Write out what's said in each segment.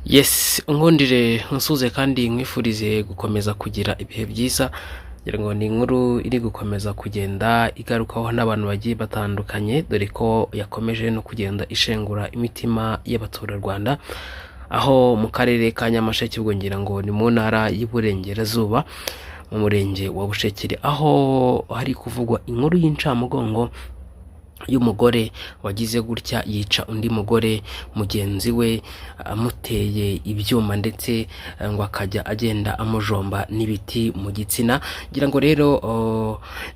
Yes, unkundire nsuze kandi nkwifurize gukomeza kugira ibihe byiza. Ngira ngo ni inkuru iri gukomeza kugenda igarukaho n'abantu bagiye batandukanye, dore ko yakomeje no kugenda ishengura imitima y'abaturarwanda, aho mu karere ka Nyamasheke, ubwo ngira ngo ni mu ntara y'Iburengerazuba, mu murenge wa Bushekeri, aho hari kuvugwa inkuru y'incamugongo y'umugore wagize gutya yica undi mugore mugenzi we amuteye ibyuma, ndetse ngo akajya agenda amujomba n'ibiti mu gitsina. Ngira ngo rero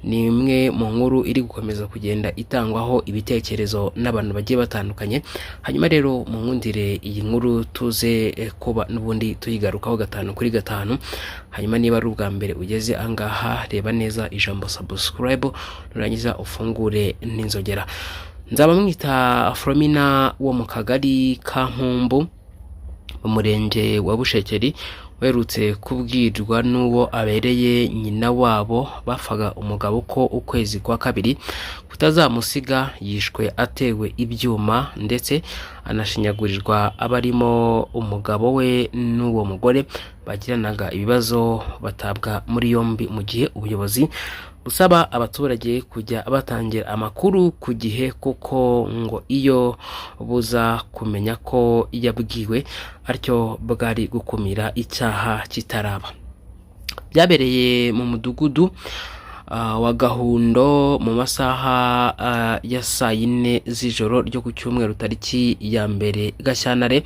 ni imwe mu nkuru iri gukomeza kugenda itangwaho ibitekerezo n'abantu bagiye batandukanye. Hanyuma rero mu nkundire iyi nkuru tuze kuba n'ubundi tuyigarukaho gatanu kuri gatanu. Hanyuma niba ari ubwa mbere ugeze ahangaha, reba neza ijambo subscribe, nurangiza ufungure n'inzogera. Nzaba mwita Fromina wo mu kagari ka Nkumbu, mu murenge wa Bushekeri, uherutse kubwirwa n'uwo abereye nyina wabo bapfaga umugabo ko ukwezi kwa kabiri kutazamusiga yishwe atewe ibyuma, ndetse anashinyagurirwa abarimo umugabo we n'uwo mugore bagiranaga ibibazo, batabwa muri yombi, mu gihe ubuyobozi busaba abaturage kujya batangira amakuru ku gihe, kuko ngo iyo buza kumenya ko yabwiwe atyo bwari gukumira icyaha kitaraba. Byabereye mu mudugudu wa Gahundo mu masaha ya saa yine z'ijoro ryo ku cyumweru, tariki ya 1 Gashyantare,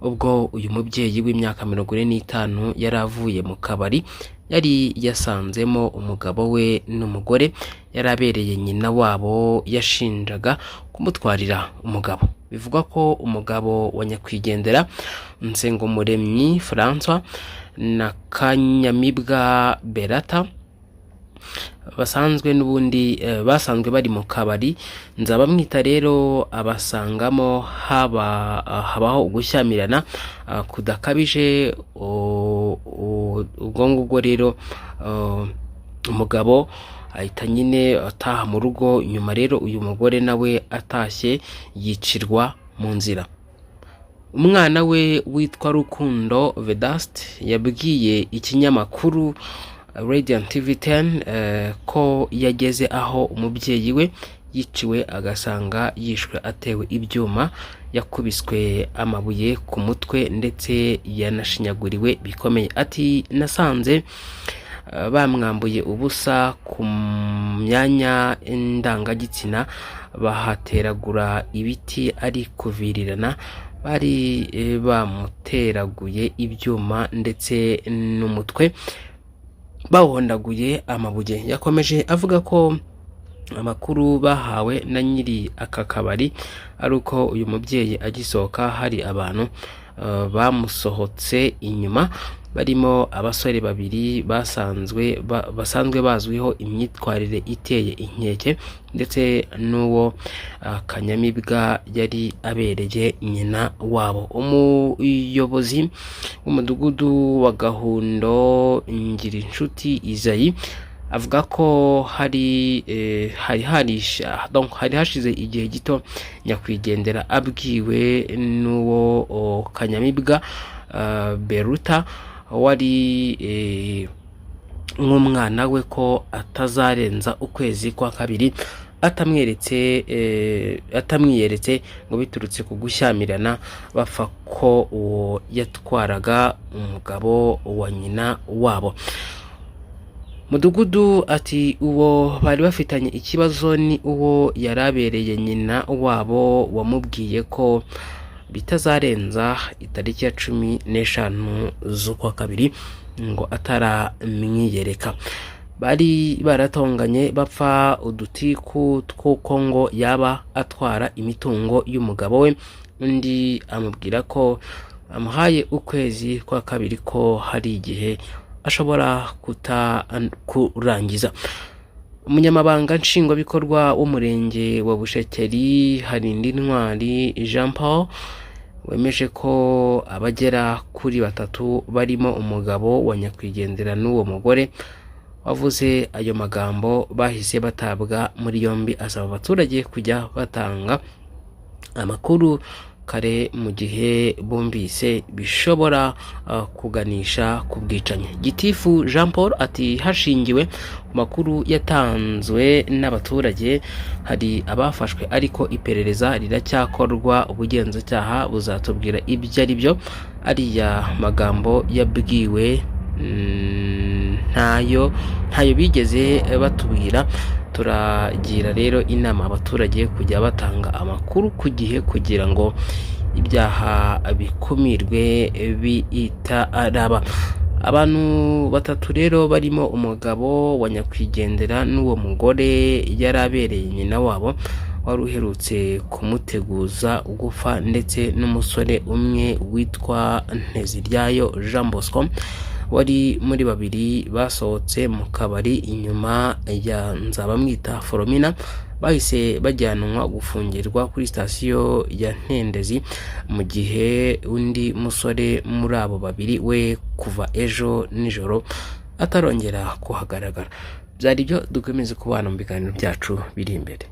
ubwo uyu mubyeyi w'imyaka 45 yari avuye mu kabari yari yasanzemo umugabo we n'umugore yari abereye nyina wabo yashinjaga kumutwarira umugabo. Bivugwa ko umugabo wa nyakwigendera Nsengumuremyi Francois na Kanyamibwa Berata basanzwe n'ubundi basanzwe bari mu kabari. Nzabamwita rero abasangamo, haba habaho ugushyamirana kudakabije. Ubwo ngubwo rero umugabo ahita nyine ataha mu rugo. Nyuma rero uyu mugore nawe atashye yicirwa mu nzira. Umwana we witwa Rukundo Vedaste yabwiye ikinyamakuru Radiant TV 10 ko yageze aho umubyeyi we yiciwe agasanga yishwe atewe ibyuma, yakubiswe amabuye ku mutwe, ndetse yanashinyaguriwe bikomeye. Ati: "Nasanze bamwambuye ubusa ku myanya ndangagitsina, bahateragura ibiti ari kuvirirana, bari bamuteraguye ibyuma, ndetse n'umutwe bawuhondaguye amabuye." Yakomeje avuga ko amakuru bahawe na nyiri aka kabari ari uko uyu mubyeyi agisohoka hari abantu bamusohotse inyuma, barimo abasore babiri basanzwe bazwiho imyitwarire iteye inkeke, ndetse n'uwo Kanyamibwa yari abereye nyina wabo. Umuyobozi w'umudugudu wa Gahundo, Ngirinshuti Izayi, avuga ko hari harisha, donc hari hashize igihe gito nyakwigendera abwiwe n'uwo Kanyamibwa Beruta wari nk'umwana we ko atazarenza ukwezi kwa kabiri atamweretse, atamwiyeretse, ngo biturutse ku gushyamirana bapfa ko uwo yatwaraga umugabo wa nyina wabo. Mudugudu ati: "Uwo bari bafitanye ikibazo ni uwo yari abereye nyina wabo, wamubwiye ko bitazarenza itariki ya 15 z'ukwa kabiri ngo ataramwiyereka. Bari baratonganye bapfa udutiku tw'uko ngo yaba atwara imitungo y'umugabo we, undi amubwira ko amuhaye ukwezi kwa kabiri, ko hari igihe ashobora kurangiza." Umunyamabanga nshingwabikorwa w'umurenge wa Bushekeri, Harindintwari Jean Paul, wemeje ko abagera kuri batatu barimo umugabo wa nyakwigendera n'uwo mugore wavuze ayo magambo bahise batabwa muri yombi, asaba abaturage kujya batanga amakuru kare. kare mu gihe bumvise bishobora kuganisha ku bwicanyi. Gitifu Jean Paul ati: "Hashingiwe ku makuru yatanzwe n'abaturage, hari abafashwe, ariko iperereza riracyakorwa, ubugenzacyaha buzatubwira ibyo ari byo." Ariya magambo yabwiwe ntayo bigeze batubwira. Turagira rero inama abaturage kujya batanga amakuru ku gihe kugira ngo ibyaha bikumirwe bitaraba. Abantu batatu rero, barimo umugabo wa nyakwigendera n'uwo mugore yari abereye nyina wabo wari uherutse kumuteguza gupfa, ndetse n'umusore umwe witwa Nteziryayo Jean Bosco wari muri babiri basohotse mu kabari inyuma ya Nzabamwita Foromina, bahise bajyanwa gufungirwa kuri sitasiyo ya Ntendezi, mu gihe undi musore muri abo babiri we kuva ejo nijoro atarongera kuhagaragara. Byari ibyo, dukomeze kubana mu biganiro byacu biri imbere.